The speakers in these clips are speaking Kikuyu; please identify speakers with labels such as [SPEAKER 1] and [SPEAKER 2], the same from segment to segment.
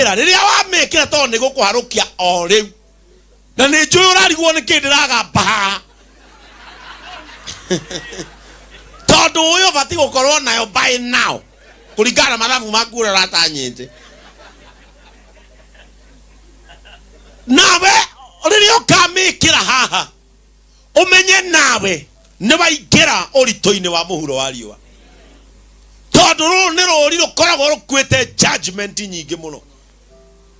[SPEAKER 1] Rĩrĩa wamĩkĩra tondũ nĩ gũkũharũkia o rĩu. Na nĩ njũĩ ũrarigwo nĩ kĩ ndĩragamba haha. Tondũ ũyũ ũbatiĩ gũkorwo nayo by now kũringana na mathabu maku ũrĩa ũratanyĩte. Nawe rĩrĩa ũkamĩkĩra haha ũmenye nawe nĩ waingĩra ũritũ-inĩ wa mũhuro wa riũa, tondũ rũrũ nĩ rũri rũkoragwo rũkuĩte judgment nyingĩ mũno.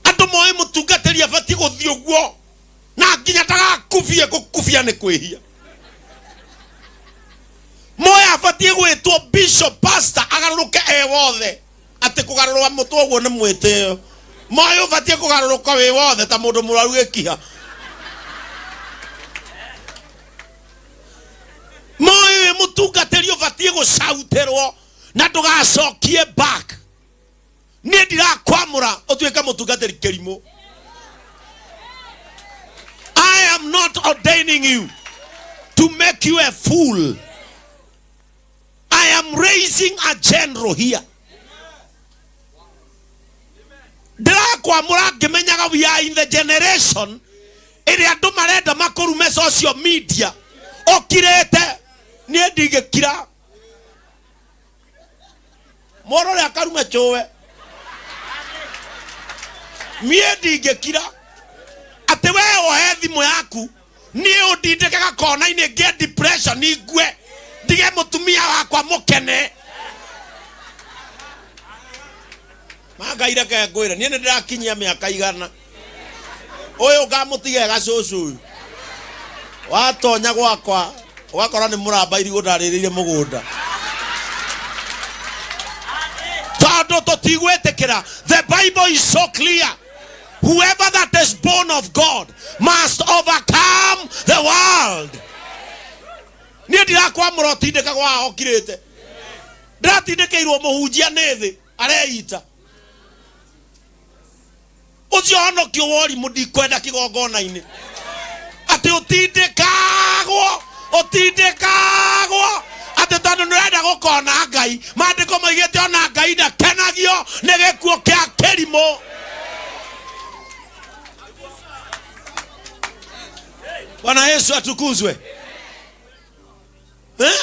[SPEAKER 1] Andũ moĩ mũtungatĩri abatiĩ gũthiĩ ũguo na nginya ndagakubie, gũkubia nĩ kwĩhia. Moĩ abatiĩ gwĩtwo bishop, pastor, agarũrũke e wothe, atĩ kũgarũrwa mũtwe ũguo nĩ mwĩtĩo. Moĩ ũbatiĩ kũgarũrũka wĩ wothe ta mũndũ mũrwaru gĩkiha. Moĩ wĩ mũtungatĩri ũbatiĩ gũcautĩrwo na ndũgacokie back. Niĩ ndirakwamũra ũtuĩke mũtungatĩri kĩrimũ. I am not ordaining you to make you a fool. I am raising a general here. Ndĩrakwamũra ngĩmenyaga we are in the generation ĩrĩa andũ marenda makũrume social media ũkirĩte. Niĩ ndingĩkira. Mũndũ ũrĩa akarume cũwe. Niĩ ndingĩkira atĩ we woe thimũ yaku niĩ ũndindĩke gakona-inĩ ngĩe depression ngue ndige mũtumia wakwa mũkene. Mangai reke ngwĩre, niĩ nĩ ndĩrakinyia mĩaka igana, ũyũ ngamũtiga e gacũcũ ũyũ. Watonya gwakwa ũgakora nĩ mũramba irigũ ndarĩrĩire mũgũnda, tondũ tũtigwĩtĩkĩra. The Bible is so clear, whoever that is born of God must overcome the world. Niĩ ndirakwamũra ũtindĩkagwo haha ũkirĩte, ndĩratindĩkĩirwo mũhunjia nĩ thĩ areita ũcio honokio worimũ. Ndikwenda kĩgongona-inĩ atĩ ũtindĩkagwo, ũtindĩkagwo atĩ tondũ nĩũrenda gũkona Ngai. Maandĩko maigĩte ona Ngai ndakenagio nĩ gĩkuũ kĩa kĩrimũ. Bwana Yesu atukuzwe. Eh?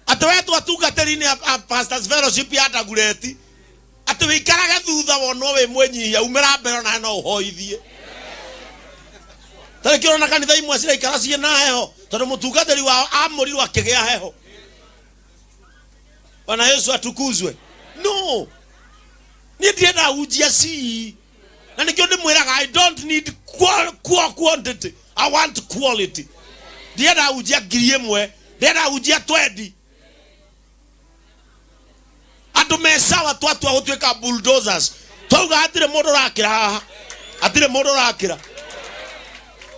[SPEAKER 1] Atĩ wetwo atungatĩri-inĩ a Pastors Fellowship ya Dagoretti, atĩ wĩikarage thutha wonwo wĩ mwĩnyihia, umĩra mbere onawe no ũhoithie. Tarĩkĩ ũrona kanitha imwe ciraikara ciĩ na heho tondũ mũtungatĩri wao amũrirwo akĩgĩa heho. Bwana Yesu atukuzwe. No, niĩ ndirenda hunjia cii, na nĩkĩo ndĩmwĩraga I don't need quantity, I want quality. Ndirenda hunjia 1000, ndĩrenda hunjia 20. Andũ me sawa. Twatua gũtuĩka bulldozers, twauga hatirĩ mũndũ ũrakĩra haha, hatirĩ mũndũ ũrakĩra.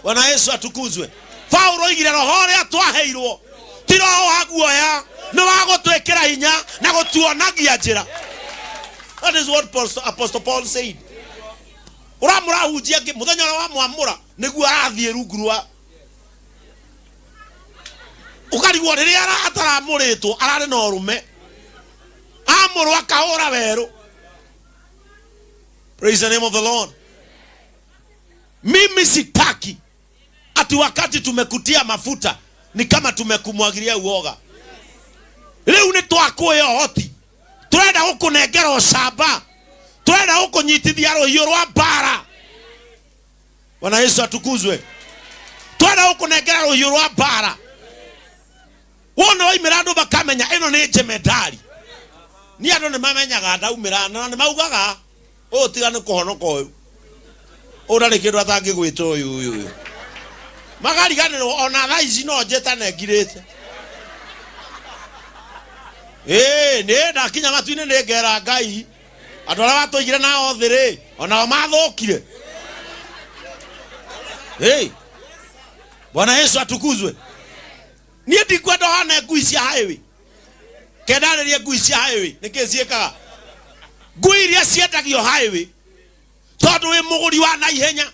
[SPEAKER 1] Bwana Yesu atukuzwe. Paulo oigire roho ũrĩa twaheirwo ti roho wa guoya, nĩ wa gũtwĩkĩra hinya na gũtuonagia njĩra. That is what Apostle Paul said. Ũramũrahunjia ngĩ mũthenya ũrĩa wamwamũra nĩguo arathiĩ rungu rwa ũkarigwo rĩrĩa ataramũrĩtwo ararĩ na ũrũme, amũrwo akahũra werũ. Praise the name of the Lord. Mimi sitaki ati wakati tumekutia mafuta ni kama tumekumwagilia uoga. Rĩu nĩ twakũhe ũhoti, tũrenda gũkũnengera ũcamba, tũrenda gũkũnyitithia rũhiũ rwa mbara. Bwana Yesu atukuzwe. Tũrenda gũkũnengera rũhiũ rwa mbara, wona waimĩra andũ makamenya ĩno nĩ jemedari. Niĩ andũ nĩ mamenyaga ndaumĩra na nĩ maugaga ũyũ tiga nĩ kũhonoka, ũyũ ũyũ ndarĩ kĩndũ atangĩgwĩta, ũyũ ũyũ ũyũ makariganĩrwo. Ona thaa ici no njĩtane ngirĩte. Ĩĩ, nĩ ndakinya matu-inĩ nĩ ngera Ngai andũ arĩa watũigire nao thĩ rĩ, onao mathũkire. Hey. Bwana Yesu atukuzwe. Niĩ ndikwenda hane ngui cia highway. Kendarĩrie ngui cia highway nĩkĩ ciĩkaga. Ngui iria ciendagio highway tondũ wĩ mũgũri wa naihenya.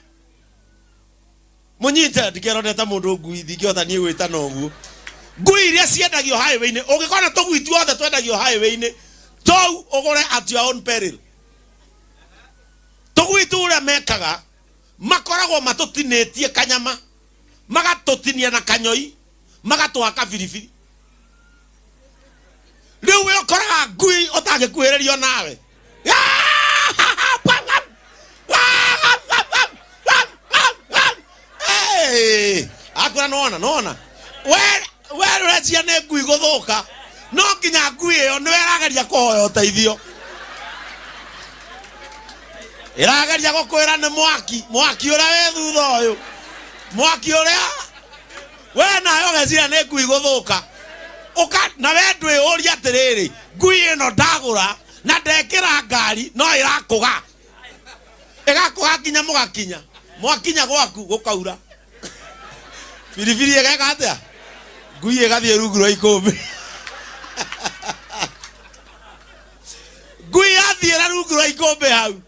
[SPEAKER 1] Mũnyite ndikeronete mũndũ ngui, ndingĩhota niĩ gwĩtana ũguo. Ngui iria ciendagio highway-inĩ, ũngĩkona tũgui tuothe twendagio highway-inĩ, tũu ũgũre at your own peril. Aitũ ũrĩa mekaga, makoragwo matũtinĩtie kanyama, magatũtinia na kanyoi, magatũhaka biribiri. Rĩu we ũkoraga ngui ũtangĩkuhĩrĩrio nawe. Hey! Akwĩra nona nona we we ũreciria nĩ ngui gũthũka, no nginya ngui ĩyo nĩwe ĩrageria kũhoya ũteithio, ĩrageria gũkwĩra nĩ mwaki, mwaki ũrĩa wĩ thutha ũyũ, mwaki ũrĩa we nawe ũgeciria nĩ ngui gũthũka. Ũka na we ndwĩyũria atĩrĩrĩ, ngui ĩno ndagũra na ndekĩra ngari no ĩrakũga, ĩgakũga nginya mũgakinya, mwakinya gwaku gũkaura, biribiri ĩgeka atĩa? Ngui ĩgathiĩ rungu rwa ikũmbĩ. Ngui yathiĩra rungu rwa ikũmbĩ hau.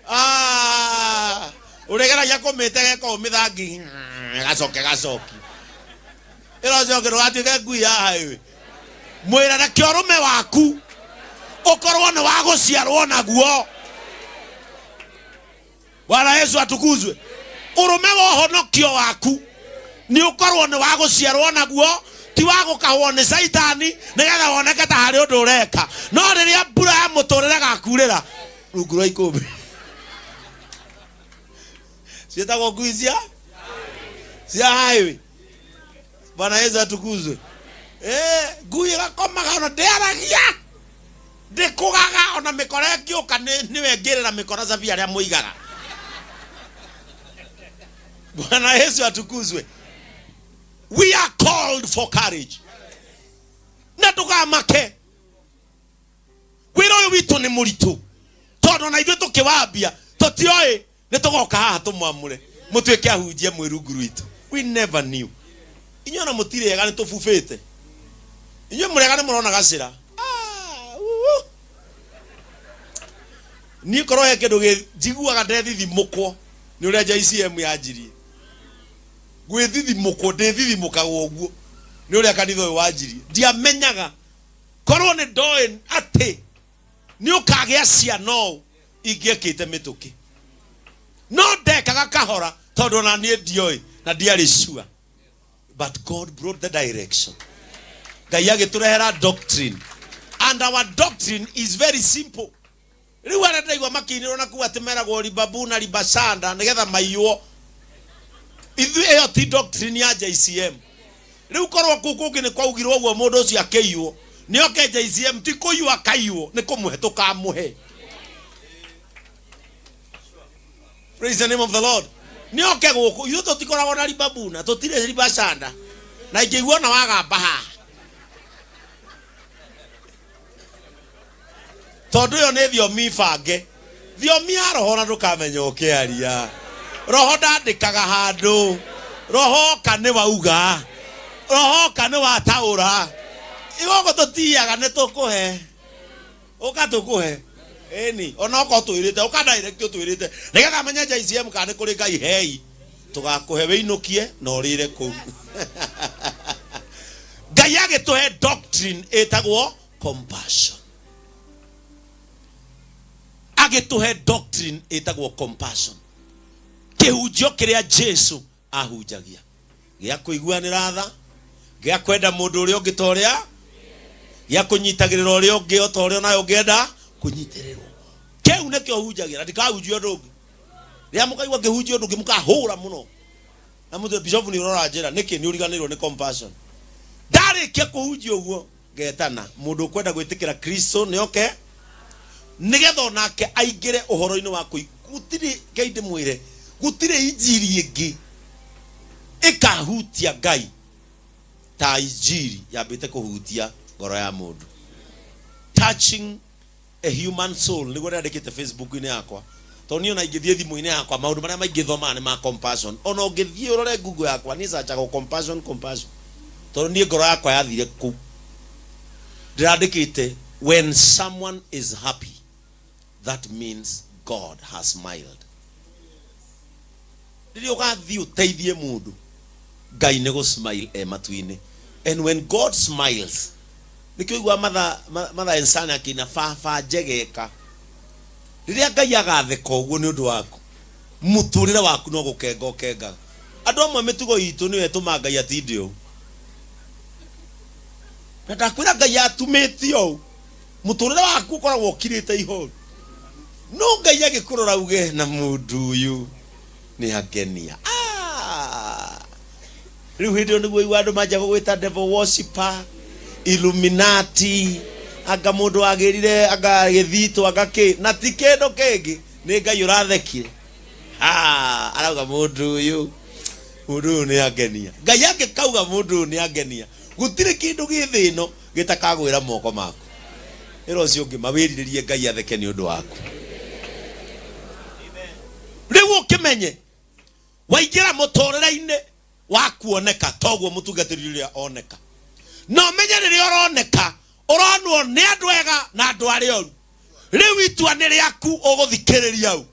[SPEAKER 1] Ah, ũrĩgeragia kũmĩte geka ũũ mĩthangi, ĩgacoka ĩgacoki ĩrocoke. Ndũgatuĩke ngui ya highway. Mwĩra reke ũrũme waku ũkorwo nĩ wa gũciarwo naguo. Bwana Yesu atukuzwe. Ũrũme wa ũhonokio waku nĩ ũkorwo nĩ wa gũciarwo naguo, ti wa gũkahwo nĩ caitani nĩgetha woneke ta harĩ ũndũ ũreka. No rĩrĩa mbura ya mũtũrĩre gakurĩra rungu rwa ikũmbĩ, ciĩtagwo ngui cia highway. Bwana Yesu atukuzwe. Eh, ngui ĩgakomaga, ona ndĩaragia, ndĩkũgaga, ona mĩkora ĩngĩũka nĩwe ĩngĩrĩra mĩkora cabi arĩa mũigaga. Bwana Yesu atukuzwe. We are called for courage, na ndũgamake. Wĩra ũyũ witũ nĩ mũritũ, tondũ ona ithuĩ tũkĩwambia tũtioĩ nĩ tũgoka haha tũmwamũre mũtuĩke ahunjia mwĩ rungu rwitũ. We never knew. Inyuĩ ona mũtirĩ ega, nĩ tũbubĩte. Inyuĩ mũrega nĩ mũrona gacĩra. Ah, uu. Niĩ korwo he kĩndũ njiguaga ndethithimũkwo nĩ ũrĩa JCM yanjirie gwĩthithimũkwo, ndĩthithimũkaga ũguo nĩ ũrĩa kanitha ũyũ wanjirie. Ndiamenyaga, korwo nĩ ndoĩ atĩ nĩ ũkagĩa ciana ũũ, ingĩekĩte mĩtũkĩ, no ndekaga kahora tondũ ona niĩ ndioĩ na ndiarĩ sure. But God brought the direction. Ngai agĩtũrehera doctrine, and our doctrine is very simple. Rĩu arĩa ndaigua makĩinĩrwo na kuu atĩ meragwo ribabu na ribasanda nĩgetha maiywo, ithuĩ ĩyo ti doctrine ya JCM. Rĩu korwo kũu kũngĩ nĩ kwaugirwo ũguo, mũndũ ũcio akĩiywo, nĩ oke JCM, ti kũiywo akaiywo, nĩ kũmũhe tũkamũhe. Praise the name of the Lord. Nĩ oke gũkũ, ithuĩ tũtikoragwo na ribabuna, tũtirĩ ribacanda, na ingĩigua ona wagamba haha, tondũ ĩyo nĩ thiomi bange, thiomi ya roho, na ndũkamenya ũkĩaria. Roho ndandĩkaga handũ, roho oka nĩ wauga, roho oka nĩ wataũra. Igũkũ tũtiaga, nĩ tũkũhe, ũka tũkũhe. Ĩni ona okorwo twĩrĩte ũka direct, ũtwĩrĩte nĩgetha menye JCM kana nĩ kũrĩ Ngai hei, tũgakũhe wĩinũkie na ũrĩre kũu. Ngai agĩtũhe doctrine ĩtagwo compassion, agĩtũhe doctrine ĩtagwo compassion, kĩhunjio kĩrĩa Jesu ahunjagia gĩa kũiguanĩra tha, gĩa kwenda mũndũ ũrĩa ũngĩ ta ũrĩa, gĩa kũnyitagĩrĩra ũrĩa ũngĩ o ta ũrĩa onawe ũngĩenda kũnyitĩrĩrwo. Kĩu nĩkĩo hunjagia, na ndikahunjia ũndũ ũngĩ. Rĩrĩa mũkaigua ngĩhunjia ũndũ ũngĩ, mũkahũra mũno na mũtwe, "Bishop, nĩ ũrora njĩra nĩkĩ? Nĩ ũriganĩirwo nĩ compassion." Ndarĩkia kũhunjia ũguo, ngetana mũndũ ũkwenda gwĩtĩkĩra Kristo nĩ oke, nĩgetha onake aingĩre ũhoro-inĩ wa kũi. Gũtirĩ, Ngai ndĩmwĩre, gũtirĩ injiri ĩngĩ ĩkahutia Ngai ta injiri yambĩte kũhutia ngoro ya mũndũ. Touching a human soul, nĩguo ndandĩkĩte Facebook-inĩ yakwa, tondũ niĩ ona ingĩthiĩ thimũ-inĩ yakwa, maũndũ marĩa maingĩ thomaga nĩ ma compassion. Ona ũngĩthiĩ ũrore Google yakwa, niĩ searchagwo compassion, compassion, tondũ niĩ ngoro yakwa yathire kũu. Ndĩrandĩkĩte, "When someone is happy, that means God has smiled." Rĩrĩa ũgathiĩ ũteithie mũndũ, Ngai nĩ gũ smile e matu-inĩ. And when God smiles, nĩkĩo igua Matha Ensani akĩina baba njegeka. Rĩrĩa Ngai agatheka ũguo nĩ ũndũ waku. Mũtũrĩre waku no gũkenga ũkengaga. Andũ amwe mĩtugo itũ nĩyo ĩtũmaga Ngai atinde ũũ. Na ndakwĩra Ngai atumĩtie ũũ. Mũtũrĩre waku ũkoragwo ũkirĩte ihoru. No Ngai agĩkũrora uge na mũndũ ũyũ nĩ angenia. Ah! Rĩu hĩndĩ ĩyo nĩguo igua andũ manjia gũgwĩta devil worshipper, Illuminati, anga mũndũ wagĩrire, anga gĩthitũ, anga kĩ, na ti kĩndũ kĩngĩ, nĩ Ngai ũrathekire. Ah, arauga mũndũ ũyũ, mũndũ ũyũ nĩ angenia. Ngai angĩkauga mũndũ ũyũ nĩ angenia, gũtirĩ kĩndũ gĩ thĩ ĩno gĩtakagwĩra moko maku. Ĩra ũcio ũngĩ mawĩrirĩrie Ngai atheke nĩ ũndũ waku. Rĩu ũkĩmenye waingĩra mũtũrĩre-inĩ wa kuoneka toguo mũtungatĩri ũrĩa oneka. Na ũmenye rĩrĩa ũroneka ũronwo nĩ andũ ega na andũ arĩa oru. Rĩu itua nĩ rĩaku ũgũthikĩrĩria ũ.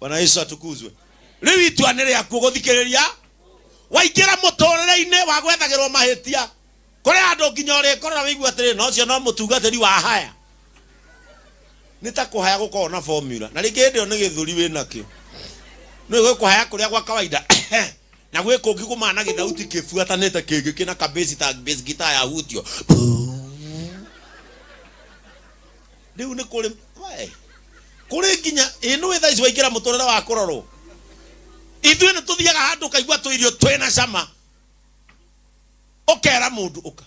[SPEAKER 1] Bwana Yesu atukuzwe. Rĩu itua nĩ rĩaku ũgũthikĩrĩria. Waingĩra mũtũrĩre-inĩ wa gwethagĩrwo mahĩtia. Kũrĩ andũ nginya ũrĩkorora wĩigua atĩrĩ na ũcio no mũtungatĩri wa haya. Nĩ ta kũhaya gũkoragwo na formula. Na rĩngĩ hĩndĩ ĩyo nĩ gĩthũri wĩ nakĩo. Nĩ gwĩ kũhaya kũrĩa gwa kawaida na gwĩ kũngĩ kumaga na gĩthauti kĩbuatanĩte kĩngĩ kĩna kabesi ta bass guitar yahutio. Rĩu nĩ kũrĩ we kũrĩ nginya ĩ nĩũĩ thaa ici waingĩra mũtũrĩre wa kũrorwo. Ithuĩ nĩ tũthiaga handũ ũkaigua tũirio twĩna cama ũkera mũndũ ũka.